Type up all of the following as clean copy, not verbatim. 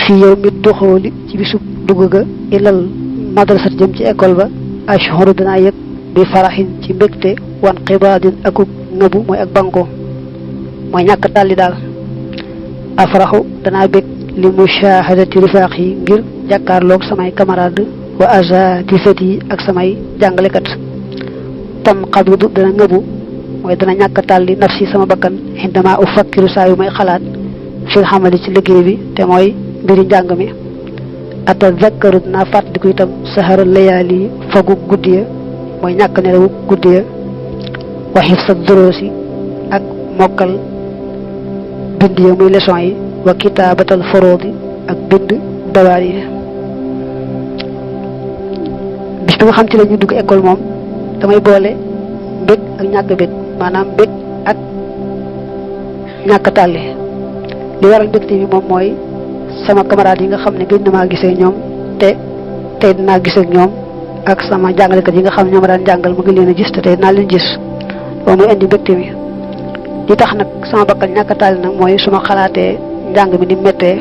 fi yawmi dukhuli ci bisu dugg ga ilal madrasat jëm ci école ba ashhuru dana yek bi farahin ci mbekté wan qibadin ak ngabu moy ak banko moy ñak tali dal afrahu dana bek li mushahadati rifaqi ngir jakarlok samay camarade wa azatifati ak samay jangale kat tam qabidu dana ngabu moy dana ñak tali nafsi sama bakkan hindama ufakkiru sa yu may xalaat fi xamali ci liggéey bi te moy mbiri jang mi atazakkaru na fatdiku itam sahara layali fagu guddiya moy ñak nelaw guddiya wa hifsa durusi ak mokal bind ya muy leçon yi wa kitabatal furudi ak bind dawaar yi bis bi nga xam ci lañu dugg école moom damay boole mbég ak ñàkk bég maanaam mbég ak ñàkk tàlli li waral mbégte bi moom mooy sama camarade yi nga xam ne gëj na maa gisee ñoom te tey dinaa gisee ak ñoom ak sama jàngalekat yi nga xam ne ñoom daan jàngal ma ngi leen a gis te tey dinaa leen gis loolu mooy indi mbégte mi li tax nag sama bakkan ñàkk tàlli nag mooy suma xalaatee njàng mi ni méttee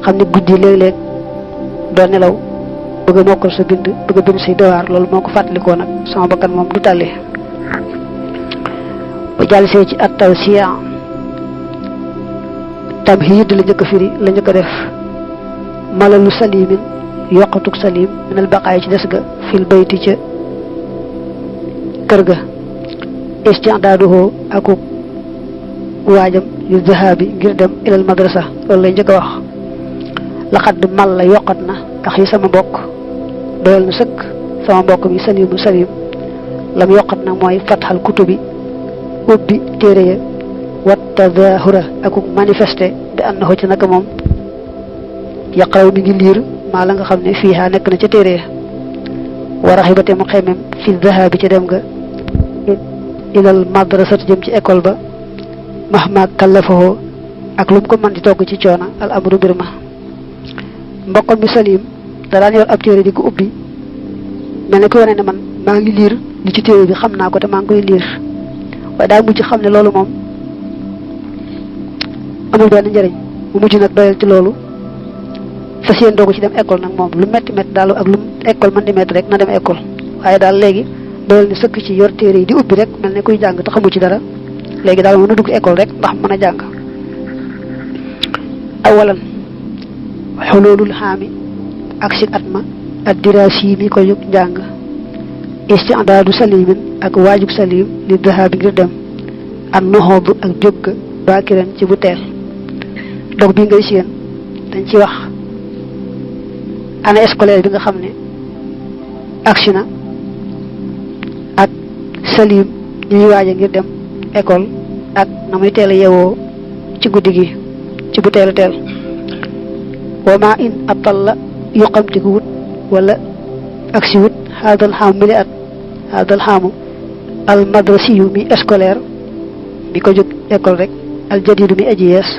xam ne guddi léeg-léeg doo nelaw bëgg a mokkal sa bind bëgg a bind say devoir loolu moo ko fàttalikoo nag sama bakkan moom du tàlli ba jàll see ci at taw siya tamhid la njëkk a firi la njëkk a def malalu salimin yoqatuk salim minal baqaay ci des ga fil bayti ca kër ga isti'daaduhu akuk waajam yu zahabi ngir dem ilal madrasa loolu lay njëkk a wax laqad mal la yokkat na tax yi sama mbokk doyal na sëkk sama mbokk mi salimu salim lam yokkat na mooy fatxal kutubi ubbi téere ya wat tazahura akuk manifesté bi annahu ci naka moom yaqraw mi ngi liir maa la nga xam ne fiiha nekk na ca téere ya wa raxibate mu xemem fi zahabi ci dem nga ilal madrasat jëm ci école ba mahma kallafahu ak lum ko man di togg ci coona al amru birma mbokkam mi salim da daan yor ab téere di ko ubbi mel ne ko wane ne man maa ngi liir li ci téere bi xam naa ko te maa ngi koy liir waaye daa mujj xam ne loolu moom amul benn njëriñ mu mujj nag doyal ci loolu fas yéen doogu ci dem école nag moom lu metti metti daal ak lu école man di metti rek na dem école waaye daal léegi doyal ni sëkk ci yor téere yi di ubbi rek mel ne kuy jàng te xamu ci dara léegi daal mën a dugg école rek ndax mën a jàng awalan xululul xaami ak si at ma ak dirasi mi ko yug njàng isti'daadu salimin ak waajug salim li dahabi ngir dem an noxoodu ak jóg baakiran ci bu teel dog bi ngay seen dañ ci wax année scolaire bi nga xam ne agsi na ak salim ñuy waaja ngir dem école ak na muy teel a yewoo ci guddi gi ci bu teel a teel wama in atalla yuqamtiku wut wala agsi wut hadal xam mili at hadal xamu al madrasi yu mi scolaire bi ko jóg école rek al jadidu mi aji yees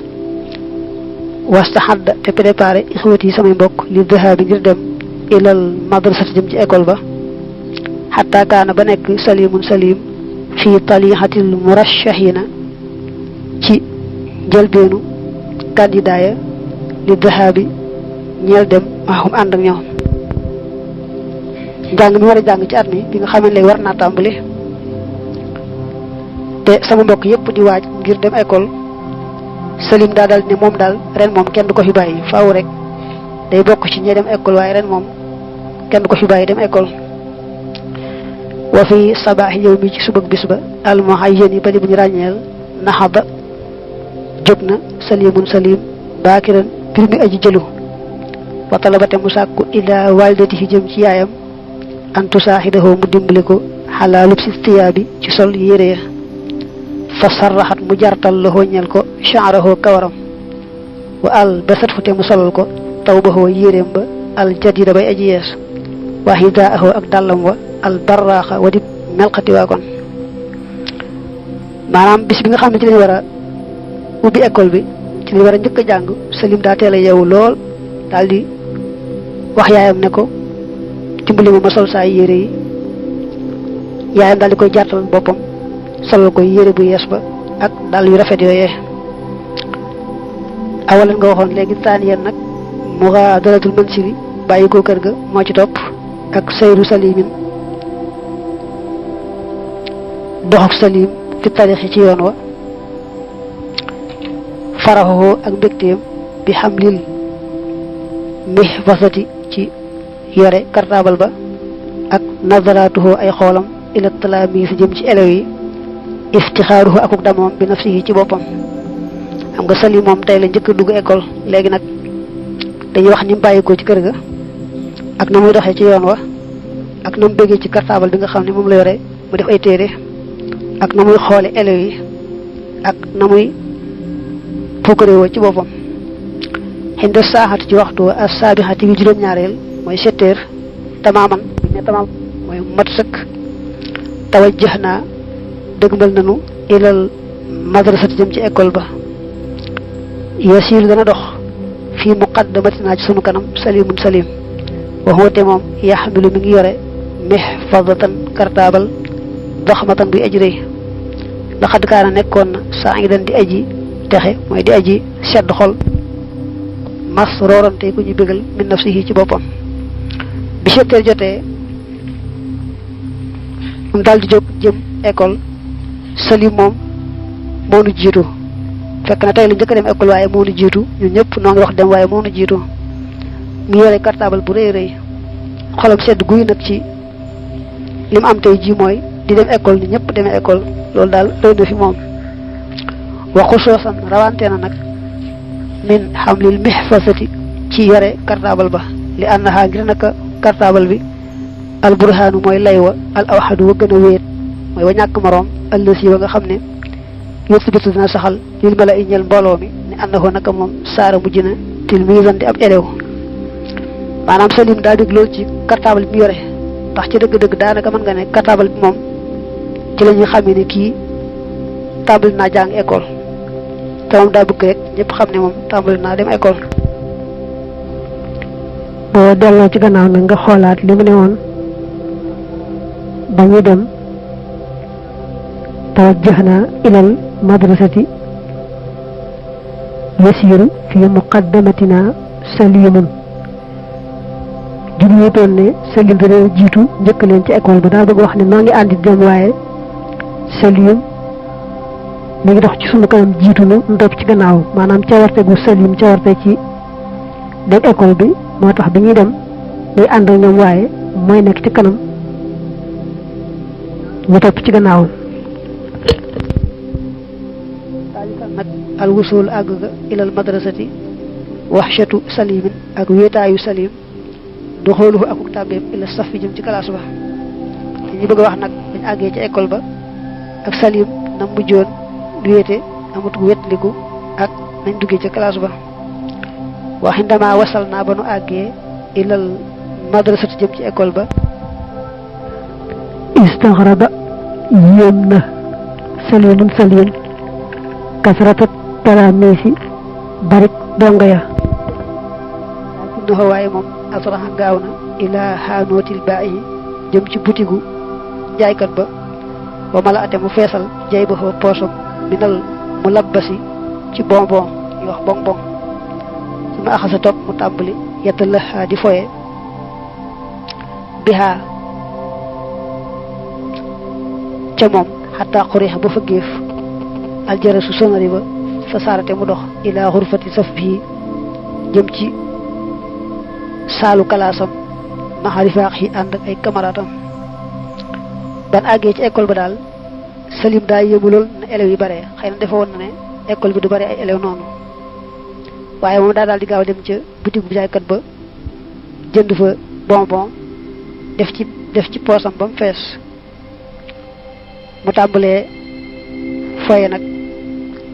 wastahadda te préparé ixwati samay mbokk li dahabi ngir dem ilal madrasati jëm ci école ba xatta kaana ba nekk salimun salim fi talihatil murashahina ci jëlbeenu candidat ya li dahabi ñeel dem maxum ànd ak ñoom njàng mi war a jàng ci at mi bi nga xam ne léegi war naa tàmbali te sama mbokk yépp di waaj ngir dem école salim daa dal ne moom daal ren moom kenn du ko fi bàyyi faaw rek day bokk ci ñi dem école waaye ren moom kenn du ko fi bàyyi dem école wa fi sabaax yow mi ci subag bis ba al muhayyan yi ba di bu ñu ràññeel naxaba jóg na salimun salim baakiran bir mi aji jëlu wa talabate mu sàkku ila walidatihi jëm ci yaayam antu saaxidahu mu dimbali ko xalaa lub si tiyaabi ci sol yére ya fa sarraxat mu jartal la ñel ko sha'rahu kawaram wa al basat fu te mu solal ko tawbahu yéreem ba al jadida bay aji yees wa hidaahu ak dàllam wa al barraxa wa di melxati waa kon maanaam bis bi nga xam ne ci lañu war a ubbi école bi ci lañu war a njëkk a jàng salim daa teel a yeewu lool daal di wax yaayam ne ko dimbali ma sol saa yére yi yaayam daal di koy jartal boppam solal ko yére bu yees ba ak dal yu rafet yooyee awalan nga waxoon léegi taaniyan nag mughadaratul mansili bàyyi ko kër ga moo ci topp ak sayru salimin doxuk salim fi tarixi ci yoon wa faraxoo ak mbégteem bi xamlil mihfasati ci yore cartable ba ak nazaratuhu ay xoolam ila talamis jëm ci élèves yi iftixaaruhu akuk damoom bi nafsihi ci boppam. xam nga Salim moom tey la njëkk a dugg école léegi nag dañuy wax ni mu bàyyi ko ci kër ga ak na muy doxee ci yoon wa ak na mu bëggee ci cartable bi nga xam ne moom la yore mu def ay téere ak na muy xoole élèves yi ak na muy pokkaréwoo ci boppam. xinda saaxati ci waxtu wa as-saabixati bi juróom-ñaareel mooy 7 heures tamaaman ne tamaam mooy mat sëkk tawajjah naa dëgmal nanu ilal madrasati jëm ci école ba yasiir dana dox fii muqaddamatinaa ci sunu kanam salimun salim waxoote moom yaxmilu mi ngi yore mihfadatan cartable daxmatan buy aji rëy laqad kaana nekkoon na saa ngi dan di aji texe mooy di aji sedd xol mas roorante ku ñu bégal min nafsihi ci boppam. bi 7 heures jotee mu daal di jóg jëm école Salim moom moo nu jiitu fekk na tey la njëkk a dem école waaye moo nu jiitu ñun ñëpp noo ngi wax dem waaye moo nu jiitu mu yore cartable bu rëy rëy xolam sedd guy nag ci li mu am tey ji mooy di dem école ni ñëpp demee école loolu daal doy na fi moom. waxu soosan rawante na nag min xamlil mihfasati ci yore cartable ba li annaha ngir naka cartable bi al burhaanu mooy lay wa al awxadu wa gën a wéet mooy wa ñàkk moroom ëllësi wa nga xam ne yusbitu dina saxal lil mala i ñel mbooloo mi ni annahu naka moom saara mujj na tilmisan di ab élève. maanaam Salim daa dégg loolu ci cartable bi mu yore ndax ci dëgg-dëgg daanaka mën nga ne cartable bi moom ci la ñuy xamee ne kii tàmbali naa jàng école te moom daa bëgg rek ñëpp xam ne moom tàmbali naa dem école. boo delloo ci gannaaw nag nga xoolaat li mu ne woon ba ñu dem tawajjahna ilal madrasati yasiru fi muqaddamatina salimun juñutoon ne Salim dana jiitu njëkk leen ci école ba daa bëgg wax ne noo ngi àndi dem waaye Salim mi ngi dox ci sunu kanam jiitu nu topp ci gannaaw maanaam cawarte gu Salim cawarte ci dem école bi moo tax bi ñuy dem day ànd ak ñoom waaye mooy nekk ci kanam ñu topp ci gannaaw. nag al wusul àgg ga ilal madrasati waxshatu Salimin ak wéetaayu Salim doxaluhu akuk tàbbeem ila saf fi jëm ci classe ba ñu bëgg a wax nag dañ àggee ci école ba ak Salim na mujjoon wéete amatu wétliku ak nañ duggee ci classe ba. waxindama wasal naa ba nu àggee ilal madrasati jëm ci école ba istaxraba yéem na Salimun Salim kasrata talaamiisi barik donga ya lakinnahu waaye moom asraxa gaaw na ilaa xaanootil baayi jëm ci butigu jaaykat ba ba mala ate mu feesal jay ba fa poosam minal mu labbasi ci bonbon yi wax bonbon su ma axasa topp mu tàmbali yetta la di foye bihaa ca moom xataa xurixa ba fa géef aljara su sonari ba fa saarate mu dox ilaa xurfati saf bii jëm ci saalu kalaasam maxarifaax yi ànd ak ay camaraatam ban àggee ci école ba daal Salim daa yéemu lool na élèves yi bare xëy na defe woon na ne école bi du bare ay élèves noonu waaye moom daal di gaaw dem ca boutique bu jaaykat ba jënd fa bonbon def ci poosam ba mu fees mu tàmbalee foye nag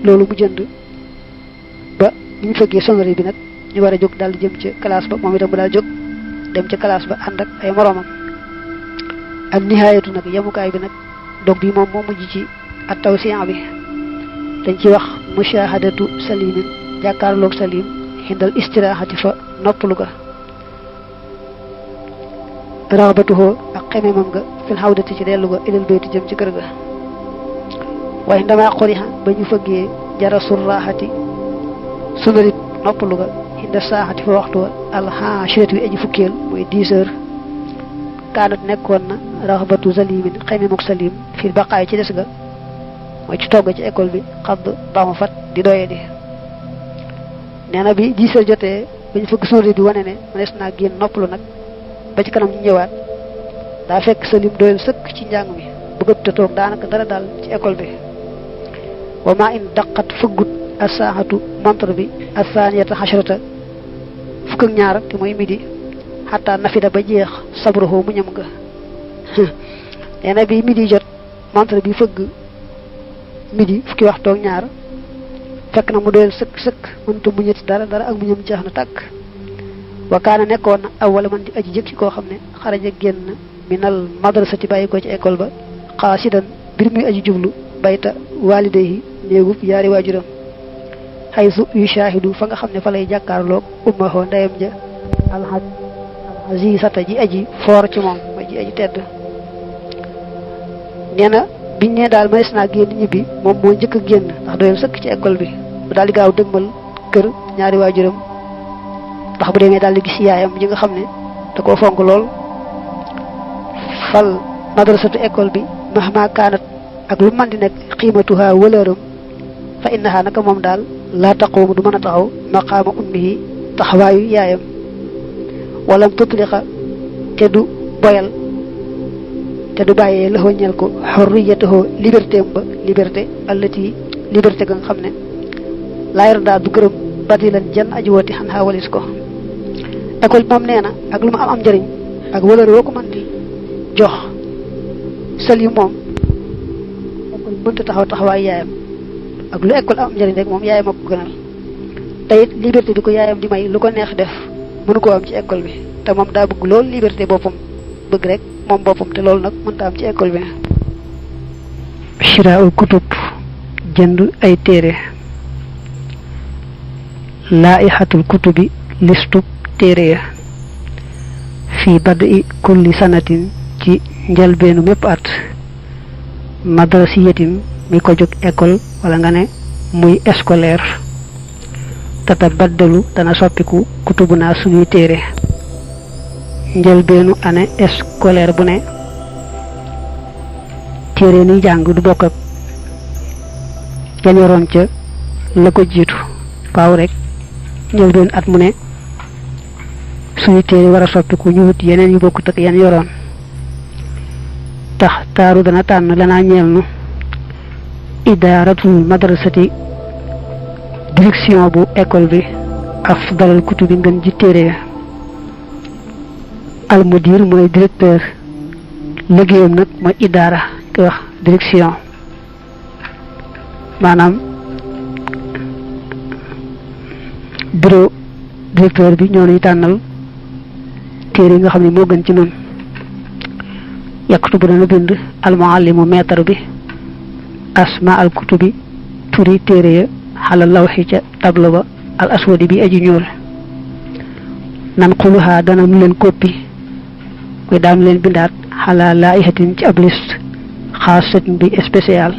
loolu mu jënd ba ñu fëggee sonnerie bi nag ñu war a jóg daal di jëm ca classe ba moom itam mu daal jóg dem ca classe ba ànd ak ay moroomam. ak nihaayatu nag yemukaay bi nag dog bi moom moo mujj ci at tawsiya bi dañ ci wax mushahadatu Salimin jàkkaarloog Salim xindal istirahati fa noppalu ga raxbatuhoo ak xememam nga fil xawdati ci dellu ga ilal bayti jëm ci kër ga waaye ndamaa xorixa ba ñu fëggee jara surraxati sunarit noppalu ga inda saaxati fa waxtu alxaashirati wi aji fukkeel mooy 10 heures kaanat nekkoon na raxbatu zalimin xayme muk salim fii baqaay ci des ga mooy ci togg ci école bi xadd bama fat di doye di nee na bi 10 heures jotee bañ fëgg sonde bi wane ne mënees naa génn noppalu nag ba ci kanam ñu ñëwaat daa fekk salim doyal sëkk ci njàng mi bëgg te toog daanaka dara daal ci école bi wa ma in daqat fëggut as-saahatu montre bi as-saaniyata xasharata fukk ak ñaar te mooy midi xataa nafida ba jeex sabruhu mu ñam nga nee na bi midi jot montre bi fëgg midi fukki waxtu ak ñaar fekk na mu doyal sëkk mënta mu ñetti dara ak mu ñam jeex na tàkk wa kaana nekkoon na awwala man di aji jëkk ci koo xam ne xaraja génn minal madrasati bàyyi ko ci école ba xaasidan bir muy aji jublu bayta walidayhi néegub yaari waajuram xaysu yu shaahidu fa nga xam ne fa lay jàkkaarloog ummahu ndeyam ja alxazisata ji aji foor ci moom ma ji aji tedd nee na biñ ne daal mënees naa génn ñibbi moom moo njëkk a génn ndax doyal sëkk ci école bi bu daal di gaaw dëgmal kër ñaari waajuram ndax bu demee daal di gis yaayam ji nga xam ne da koo fonk lool fal madrasatu école bi mahma kaanat ak lu man di nekk xiimatuha wëlëram fa innaha naka moom daal laa taqumu du mën a taxaw maqaama ummihi taxawaayu yaayam walam tutliqa te du boyal te du bàyyee la ñel ko xorriyatahu liberté ba liberté allati liberté ga nga xam ne laa yarda du gërëm badilan jan aji wooti xan xaawalis ko école bi moom nee na ak lu mu am njëriñ ak wëlër woo ko mën di jox sël yu moom école mënta taxaw taxawaay yaayam ak lu école am njëriñ rek moom yaayam a ko gënal te it liberté bi ko yaayam di may lu ko neex def mënu koo am ci école bi te moom daa bëgg loolu liberté boppam bëgg rek moom boppam te loolu nag mënta am ci école bi. shiraa'ul kutub jënd ay téere laa'ihatul kutubi listu téere ya fii bad'i kulli sanatin ci njëlbeenu mépp at madrasiyatin mi ko jóg école wala nga ne muy scolaire tata baddalu dana soppiku kutubu naa suñuy téere njëlbeenu année scolaire bu ne téere ni jàng du bokk ak yan yoroon ca la ko jiitu faaw rek njëlbeenu at mu ne suñuy téere war a soppiku ñu wut yeneen yu bokkut ak yan yoroon tax taaru dana tànn lanaa ñeel nu idaaratul madrasati direction bu école bi afdalal kutubi ngën ji téere ya almudir mooy directeur liggéeyam nag mooy idaara ki wax direction maanaam bureau directeur bi ñoo ñuy tànnal téere yi nga xam ne moo gën ci noonu yaktubu dana bind almuallimu maître bi asma al kutubi turi téere ya xalal lawxi ca tableau ba al aswadi bi aji ñuul nan xuluhaa dana mu leen koppi koy daanu leen bindaat xalaa laa'ihatin ci ab liste xaasatin bi spécial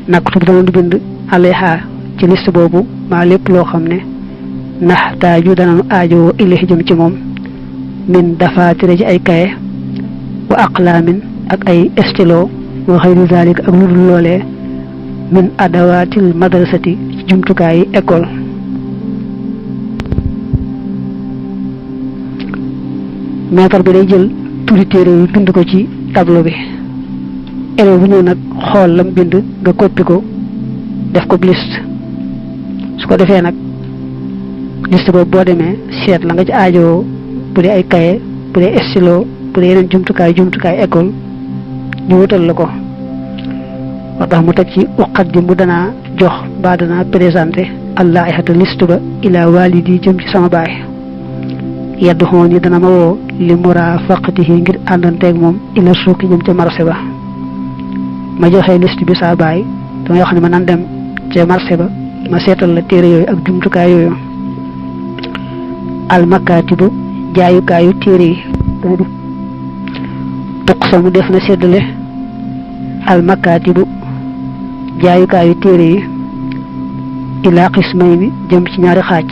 naktub dana du bind alayha ci liste boobu maa lépp loo xam ne naxtaaju dana nu aajowoo ilayhi jëm ci moom min dafaatire ci ay kaye wa aqlaamin ak ay stylo wa xayru zalik ak lu dul loolee min adawaatil madrasati ci jumtukaayi école maître bi day jël turi téere yi bind ko ci tableau bi élève bu ñëw nag xool lam bind nga koppi ko def ko liste su ko defee nag liste boobu boo demee seet la nga ci aajowoo bu dee ay kaye bu dee stylo bu dee yeneen jumtukaay école ñu wutal la ko moo tax mu teg ci uqaddimu danaa jox mbaa danaa présenté allaahata liste ba ila walidi jëm ci sama baay yeddu xoon yi dana ma woo li murafaqatihi ngir àndanteeg moom ila suuki jëm ca marché ba ma joxee liste bi saa baay dama yoo xam ne ma nan dem ca marché ba ma seetal la téere yooyu ak jumtukaay yooyu almakatibu jaayukaayu téere yi dana di tuqsamu def na séddale almakatibu jaayukaayu téere yi ila qismayni jëm ci ñaari xaaj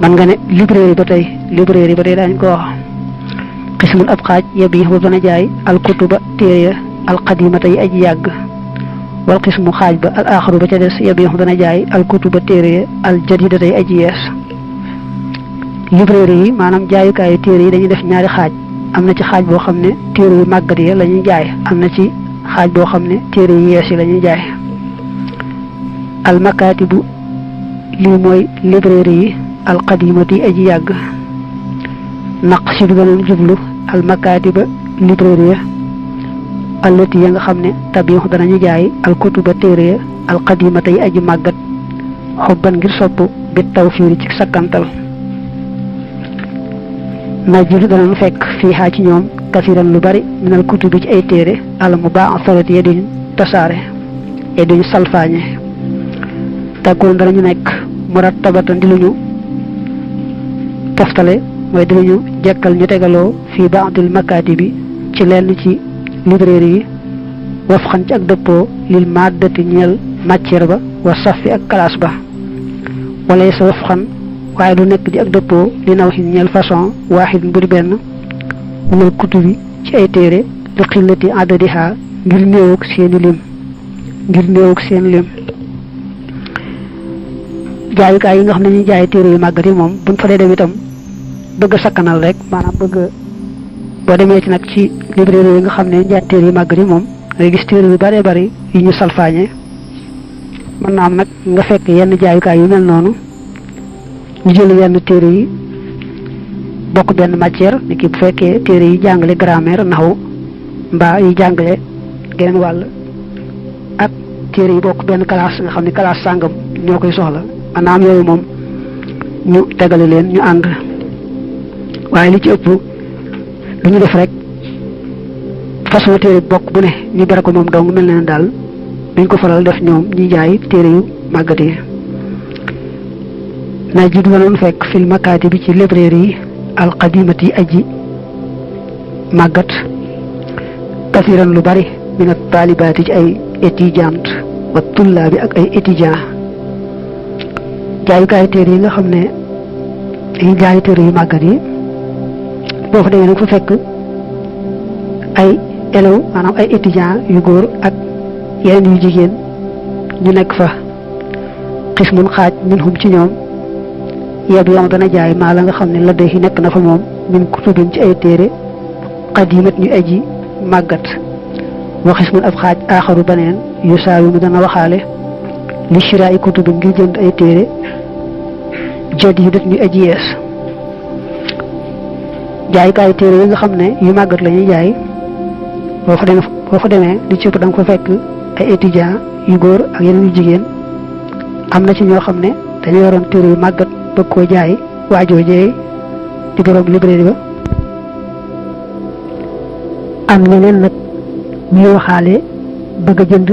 man nga ne librairie ba tey daañu ko wax xismun ab xaaj yabi ba dana jaay al kutuba téere al qadimata yi aji yàgg wal xismu xaaj ba al axaru ba ca des yabi ba dana jaay al kutuba téere al jadidata yi aji yees librairie yi maanaam jaayukaayu téere yi dañuy def ñaari xaaj am na ci xaaj boo xam ne téere yu màggat yi la ñuy jaay am na ci xaaj boo xam ne téere yu yees yi la ñuy jaay al makatibu lii mooy librairie yi al qadimati aji yàgg naq si du gënoon jublu al makatiba librairie allati ya nga xam ne tabiixu danañu jaay al kutuba téere al qadimata yi aji màggat xobban ngir sopp bi tawfiiri ci sakkantal najidu danañu fekk fii xaa ci ñoom kasiran lu bari minal kutubi ci ay téere al mubaaxarati ya duñ tasaare ya duñ salfaañe tàggoon danañu nekk murattabatan di lu ñu toftale mooy di lu ñu jekkal ñu tegaloo fii baadil makaatibi ci lenn ci librairie yi waf xan ci ak dëppoo lil maddati ñeel matière ba wa safi ak classe ba wala sa waf xan waaye du nekk di ak dëppoo li naw xin ñeel façon waaxid bu di benn minal kutubi ci ay téere li xillati adadiha ngir néewug seen lim jaayukaay yi nga xam ne ñuy jaay téere yu màggat yi moom buñ fa dee dem itam bëgg a sakkanal rek maanaam bëgg boo demee ci nag ci librairie yi nga xam ne jaay téere yu màggat yi moom ngay gis téere yu bëree bëri yu ñu salfaañe mën naa am nag nga fekk yenn jaayukaay yu mel noonu ñu jël yenn téere yi bokk benn matière ni ki bu fekkee téere yi jàngale grammaire naxu mbaa yi jàngale geneen wàll ak téere yi bokk benn classe nga xam ne classe sàngam ñoo koy soxla maanaam yooyu moom ñu tegale leen ñu ànd waaye li ci ëpp lu ñu def rek façon téere bokk bu ne ñu bere ko moom dong mel na ne daal duñ ko faral def ñoom ñi jaay téere yu màggat yi naa jiitu wanoon fekk fil makaati bi ci librairie yi alqadimati aji màggat kasiran lu bari minat taalibaati ci ay étudiante wa tullaabi ak ay étudiant jaayukaay téere yi nga xam ne dañuy jaay téere yu màggat yi boo fa demee nag fa fekk ay élèves maanaam ay étudiants yu góor ak yeneen yu jigéen ñu nekk fa xismun xaaj minhum ci ñoom yeb yoon dana jaay maa la nga xam ne la day nekk na fa moom min kutubin ci ay téere qadimat ñu aji màggat wa xismun ab xaaj aaxaru baneen yu saawi mu dana waxaale li shiraa'i kutubin ngir jënd ay téere jadidat ñu aji yees jaayukaay téere yi nga xam ne yu màggat la ñuy jaay boo fa demee li ci ëpp da nga fa fekk ay étudiants yu góor ak yeneen yu jigéen am na ci ñoo xam ne dañu yoroon téere yu màggat bëgg koo jaay waajoojee di borom librairie ba am ñeneen nag ñuy waxaale bëgg a jënd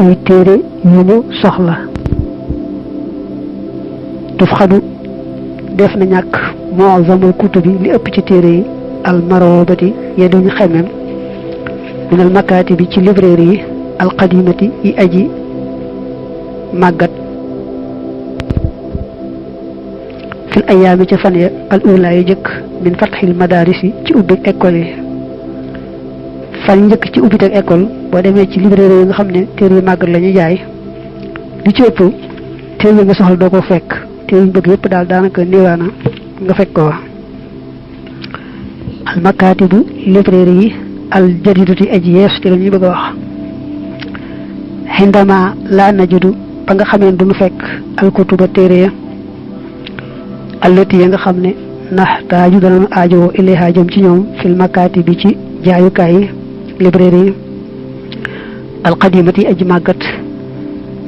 ay téere yu ñu soxla duf xadu def na ñàkk mu'azamul kutubi li ëpp ci téere yi al marobati ya duñu xemem minal makaatibi ci librairie yi al qadimati yi aji màggat fil ayaami ca fan ya al ula yu jëkk min fatxil madaris yi ci ubbi école yi fan njëkk ci ubbi teg école boo demee ci librairie yi nga xam ne téere yu màggat la ñuy jaay li ci ëpp téere yi nga soxla doo ko fekk téere yu bëgg yëpp daal daanaka néewaana nga fekk ko al makaatibu librairie yi al jadidati aji yees ci la ñuy bëgg a wax xindama laa najudu ba nga xamee duñu fekk al kutuba téere ya allati ya nga xam ne naxtaaju danañu aajowoo ilayha jëm ci ñoom fil makaati bi ci jaayukaay yi librairie yi alqadimati aji màggat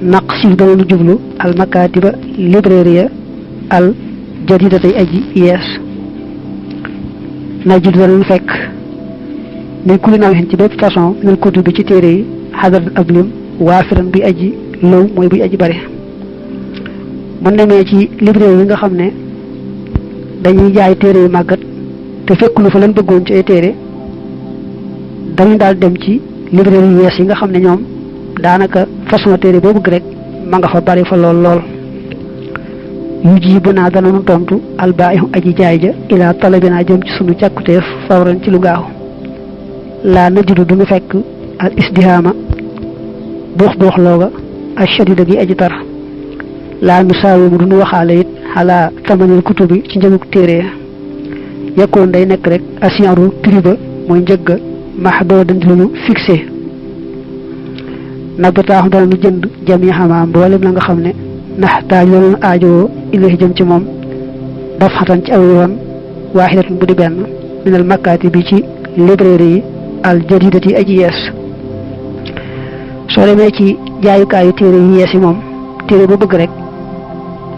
naq si danañu jublu al makaatiba librairie ya al jadidati aji yees najudu danañu fekk min kulli nawhin ci bépp façon minal kutub bi ci téere yi xadar ab lim waafiran buy aji low mooy buy aji bari mën demee ci librairie yi nga xam ne dañuy jaay téere yu màggat te fekkulu fa leen bëggoon ci ay téere dañu daal dem ci librairie yu yees yi nga xam ne ñoom daanaka façon téere boo bëgg rek ma nga fa bari fa lool yujibuna dana nu tontu albaa'ihu aji jaay ja ila talabina jëm ci sunu càkkuteef fawran ci lu gaaw laa najidu duñu fekk al isdihaama buux buux looga ak shadida gi aji tar laa nu saawimu duñu waxaale it xalaa tamanil kutubi ci njëgug téere yakkoon day nekk rek asiyaru prix ba mooy njëgga max doo dandi lu ñu fixé nabataaxu dana nu jënd jami xamaa mboolem la nga xam ne ndax taaj loolu aajowoo ilahi jëm ci moom daf xatan ci aw yoon waaxidatun bu di benn minal makkaati bi ci librairie yi al jadidati aji yees soo demee ci jaayukaayu téere yi yees yi moom téere bu bëgg rek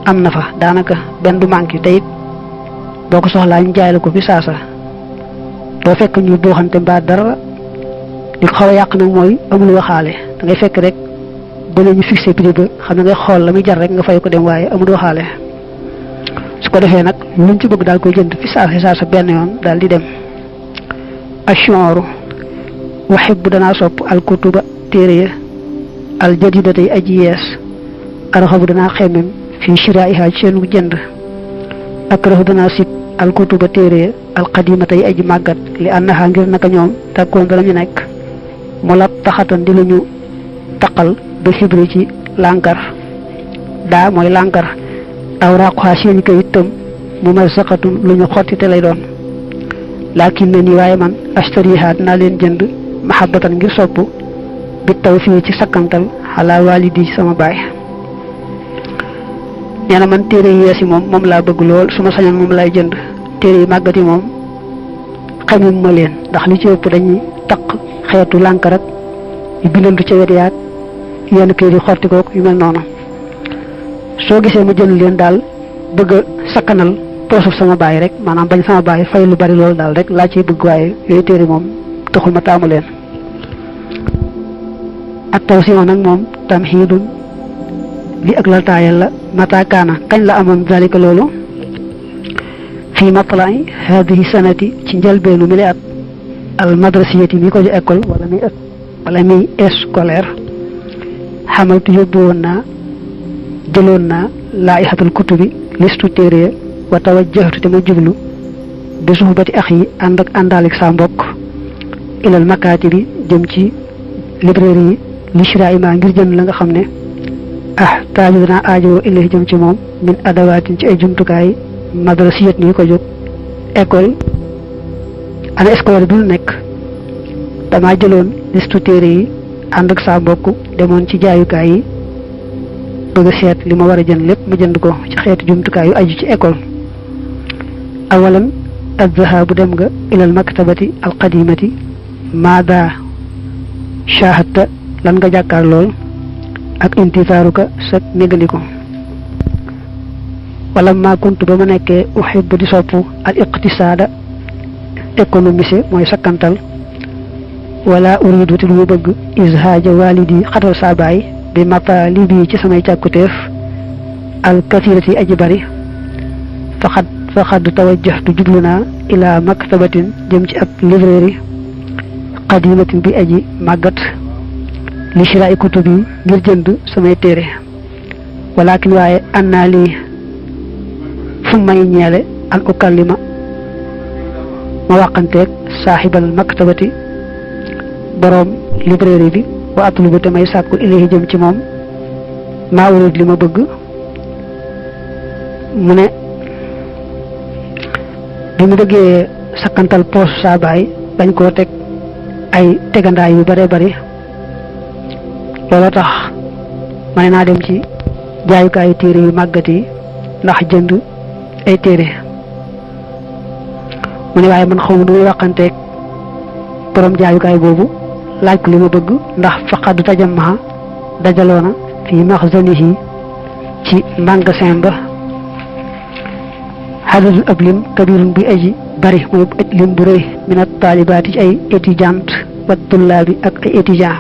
am na fa daanaka benn du manqué te it boo ko soxlaa ñu jaay la ko fi saasa doo fekk ñu booxante mbaa dara li ko xaw a yàq nag mooy amul waxaale da ngay fekk rek ba la ñu fixé prix ba xam ne ngay xool la muy jar rek nga fay ko dem waaye amul waxaale su ko defee nag luñ ci bëgg daal koy jënd fi saasa benn yoon daal di dem ashooru waxib danaa sopp alkutuba téere ya al jadidatay aji yees arxabu danaa xemmem fii shiraiha ci seenu jënd akrahu danaa sib alkutuba téere ya alqadimatay aji màggat li annaha ngir naka ñoom tàkkoon danañu nekk mu la taxatan di lu ñu taqal ba xibri ci lànkar daa mooy lànkar aw raqoa seeni kayit tam mu may saqatun lu ñu xottite lay doon laakin na nii waaye man astariha dinaa leen jënd mahabbatan ngir sopp bi taw fii ci sakkantal xalaa walidi sama baay nee na man téere yi yees yi moom laa bëgg lool su ma sañoon moom lay jënd téere yi màggat yi moom xamim ma leen ndax li ci ëpp dañuy taq xeetu lànkar ak yu bindantu ca wet yaag yenn kayit yi xotti kook yu mel noonu soo gisee ma jënd leen daal bëgg a sakkanal poosu sama baay rek maanaam bañ sama baay fay lu bari loolu daal rek laa ciy bëgg waaye yooyu téere moom taxul ma taamu leen ak taw si nag moom tamxiidun li ak la taayal la mataakaana kañ la amoon zalika loolu fii matlai hadihi sanati ci njëlbeenu mi li at al madrasiyati mi ko ju école wala mi scolaire xamaltu yóbbu woon naa jëloon naa laa'ihatul kutubi listu téere wa tawajjahtu te ma jublu bi suhbati ax yi ànd ak àndaalik saa mbokk ilal makaatibi jëm ci librairie yi lishra'i ma ngir jënd la nga xam ne taaju danaa aajowoo ilahi jëm ci moom min adawaatin ci ay jumtukaay madrasiyat ni ko jóg école ana scolaire bi lu nekk damaa jëloon listu téere yi ànd ak saa mbokk demoon ci jaayukaay yi bëgg a seet li ma war a jënd lépp ma jënd ko ci xeetu jumtukaay yu aju ci école awalan adzahabu dem nga ilal maktabati alqadimati maada shahadta lan nga jàkkaar lool ak intizaaruka sa négandiko wala ma kuntu ba ma nekkee uhibbu di sopp al iqtisaada économiser mooy sakkantal wala uridu te lu mu bëgg izhaaja walidi xatal saa baay bi matalibi ci samay càkkuteef al kathirati aji bari faqad tawajjahtu jublu naa ila maktabatin jëm ci ab librairie qadimatin bi aji màggat li shira'i kutubi ngir jënd samay téere walakin waaye annaa lii fu may ñeele an ukallima ma wàqanteeg saaxibal maktabati boroom librairie bi wa atlubu te may sàkku ilayhi jëm ci moom maa urid li ma bëgg mu ne bi mu bëggee sakkantal poos saa baay dañ koo teg ay tegandaay yu bare bari loolu tax ma ne naa dem ci jaayukaayu téere yu màggat yi ndax jënd ay téere mu ne waaye man xaw ma du muy waxanteeg borom jaayukaay boobu laaj ko li ma bëgg ndax faqad tajammaha dajaloona fi maxzanihi ci magasin ba xadadul ab lim kabirun bi aji bari mooy lim bu rëy minat taalibaati ci ay étudiante wa tullaabi ak ay étudiant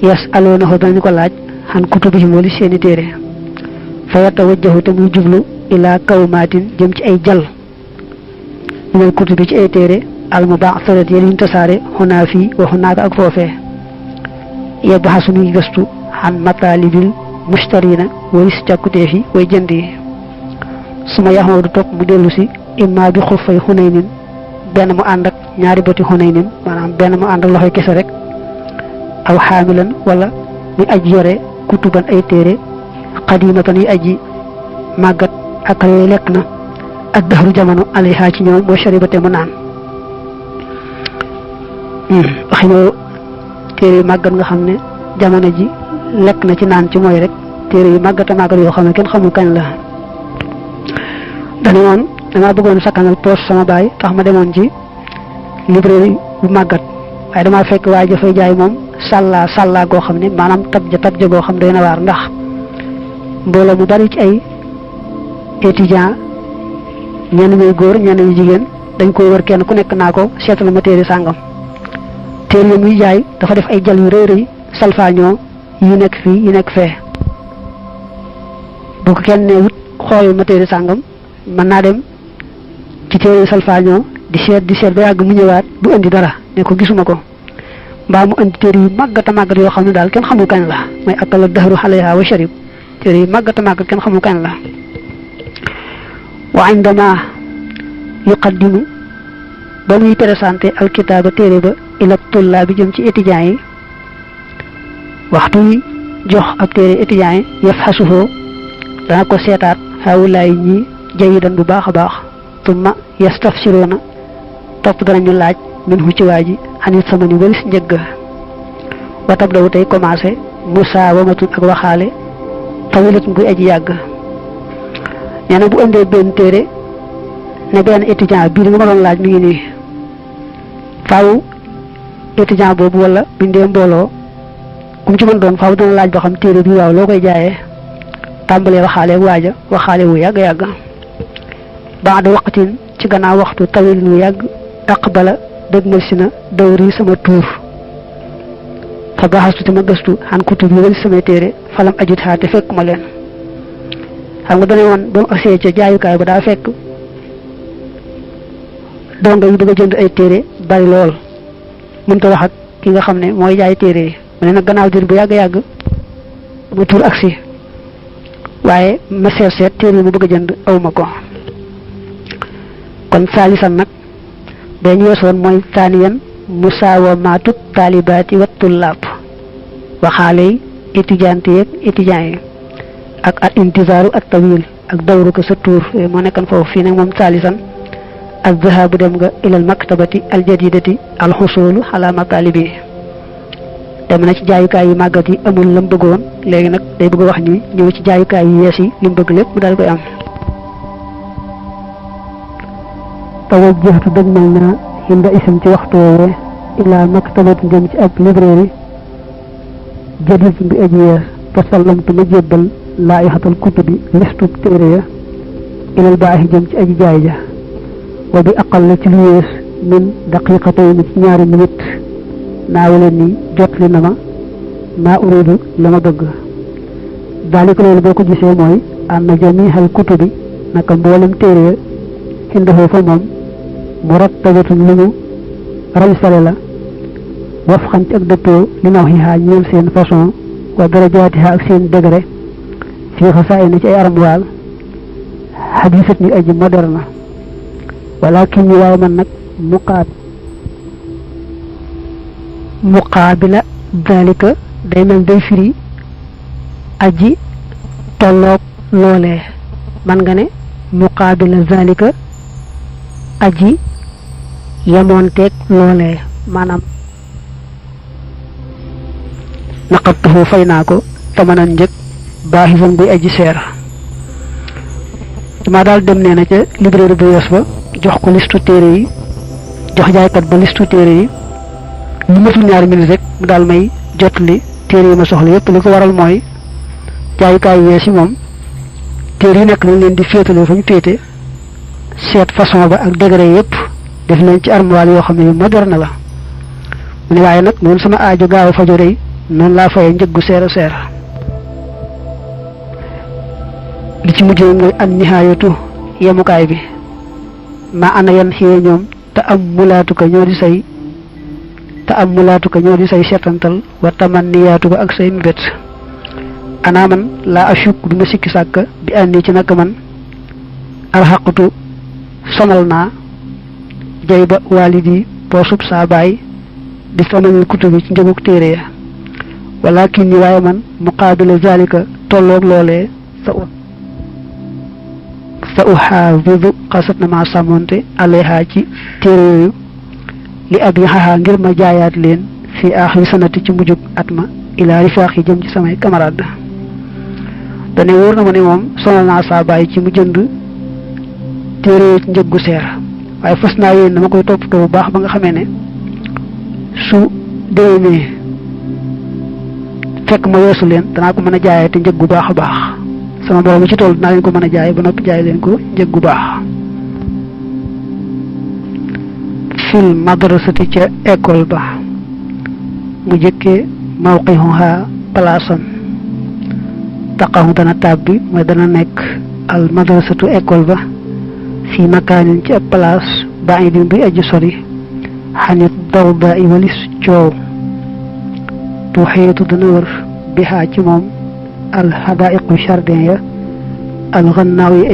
yes aloonahu dañu ko laaj xan kutubihim wali seeni téere fa yatawajjahu te muy jublu ilaa kawmaatin jëm ci ay jal minal kutubi ci ay téere almubaasarat yéen yuñ tasaare xunaa fii wa xunaaka ak foofee yebbaxasu mi ngi gëstu xan matalibil mustarina walis càkkuteef yi way jënd yi suma yaxoodu topp mu dellu si imma bi xuffay xunaynin benn mu ànd ak ñaari bëti xunaynin maanaam benn mu ànd ak loxoy kese rek aw xaamilan wala muy aji yore kutuban ay téere xadimatan yi aji màggat ak yooyu lekk na ak daxaru jamono alayha ci ñoom mooy sharibate mu naan wax ñoo téere yu màggat nga xam ne jamono ji lekk na ci naan ci mooy rek téere yu màggat a màggat yoo xam ne kenn xamul kañ la dañu woon damaa bëggoon sakkanal poos sama baay tax ma demoon ci librairie bu màggat waaye damaa fekk waaye dafay jaay moom sàllaa goo xam ne maanaam tabja goo xam doy na waar ndax mbooloo mu bari ci ay étudiant ñenn ñuy góor ñenn ñu jigéen dañ ko wër kenn ku nekk naa ko seetal ma téere sàngam téere yi muy jaay dafa def ay jal yu rëy rëy salfaañoo yi nekk fii yi nekk fee bu ko kenn ne wut xoolal ma téere sàngam mën naa dem ci téere salfaañoo di seet ba yàgg mu ñëwaat du indi dara ne ko gisuma ko mbaa mu indi téere yu màggat a màggat yoo xam ne daal kenn xamul kañ la mooy akala dahru alayha wa sharib téere yu màggat a màggat kenn xamul kañ la wa indama yuqaddimu ba muy présenté alkitaaba téere ba ila tullaa bi jëm ci étudiants yi waxtu yi jox ab téere étudiants yi yafxasuhoo dana ko seetaat xawulaay ñi jayidan bu baax a baax tumma yastafsiroona topp danañu laaj min hu ci waa ji xanit sama ni walis njëgg watab dawu tey commencé musaawamatun ak waxaale tawilatun buy aji yàgg nee na bu indee benn téere ne benn étudiant bii nga ma doon laaj mi ngi nii faaw étudiant boobu wala buñ dee mbooloo kum ci mën doon faaw dana laaj ba xam téere bi waaw loo koy jaayee tàmbalee waxaale ak waaja waxaale wu yàgg baada waqtin ci gannaaw waxtu tawilin wu yàgg aqbala dëgmal si na dawri sama tuur fa baxastu te ma gëstu xan kutub yi wali samay téere falam ajut xaa te fekk ma leen xam nga dane woon ba mu agsee ca jaayukaay ba daa fekk donga yi bëgg a jënd ay téere bari lool mënta wax ak ki nga xam ne mooy jaay téere yi mu ne nag gannaaw dir bu yàgg ma tuur agsi waaye ma seet téere yi mu bëgg a jënd awma ko kon saalisan nag dañu weesoon mooy taaniyan musaawamaatu taalibaati wa tullaab waxaale yi étudiante yeeg étudiants yi ak al intizaaru at tawil ak dawru ko sa tuur moo nekkan foofu fii nag moom saalisan ak zahabu dem nga ilal maktabati al jadidati al xusulu ala matalibi dem na ci jaayukaay yi màggat yi amul lam bëggoon léegi nag day bëgg wax ni ñëw ci jaayukaay yi yees yi li mu bëgg lépp mu daal koy am tawajjahtu dëgmal naa hinda isim ci waxtu woowee ila maktabati jëm ci ab librairie jadid bi aji yees fa sallamtu ma jébbal laayihatal kutubi listub téere ya ilal baaxi jëm ci aji jaay ja wa bi aqal ci lu yees min daqiqatayni ci ñaari minute naawaleen ni jot li na ma maa uridu la ma bëgg daalika loolu boo ko gisee mooy anna jamihal kutubi naka mboolem téere ya xindafoo fa moom murattabatun lu ñu rañsale la waf xam ci ak dëppoo li naw xiixaa ñeel seen façon wa darajaatiha ak seen degré fii xasaay na ci ay armoire xadisat ni aji moderne walakin ñu waaye man nag muqaabila dalika day mel day firi aji tolloog loolee man nga ne muqaabila zalika aji yamoonteeg loolee maanaam naqattuhu fay naa ko tamanan njëg baaxisan buy aji seer dama daal dem nee na ca librairie bu yees ba jox ko listu téere yi jox jaaykat ba listu téere yi ñu matul ñaari minute rek mu daal may jotli téere yi ma soxla yépp li ko waral mooy jaayukaay yees yi moom téere yi nekk lañ leen di féetale fa ñu féete seet façon ba ak degré yépp def leen ci armoire yoo xam ne yu moderne la mu ne waaye nag noonu sama aajo gaaw a fajo rëy noonu laa fayee njëggu seer a seer li ci mujj mooy an nihaayatu yemukaay bi ma ana yan xiyee ñoom te am mulaatu ko ñoo di say seetantal wa tamanniyaatu ko ak say mbét ana man laa ashuk du ma sikki sàkk bi àndi ci naka man arhaqtu sonal naa jayba walidi poosub saa baay di samanil kutubi ci njëgug téere ya walakin ni waaye man muqaabila zalika tolloog loolee sa uxaafidu xasat na maa sàmmonte alayha ci téere yooyu li ab yaxaxaa ngir ma jaayaat leen fi aaxiri sanati ci mujjug at ma ilaa rifaax yi jëm ci samay camarade dane wóor na ma ne moom sonal naa saa bàyyi ci mu jënd téere yooyu ci njëg gu seer waaye fas naa yéen dama koy toppatoo bu baax ba nga xamee ne su déwénee fekk ma weesu leen danaa ko mën a jaayee te njëg gu baax a baax sama borom mi ci tool dinaa leen ko mën a jaay ba noppi jaay leen ko njëg gu baax fil madrasati ca école ba mu jëkkee mawqihuha palaasam taqahu dana tàbbi mooy dana nekk al madrasatu école ba fii makaanin ci ab place baidin buy aji sori xanit dawda i walis coow tuuxiitu dana wër bihaa ci moom al hadaiqu jardin ya al gannaaw yi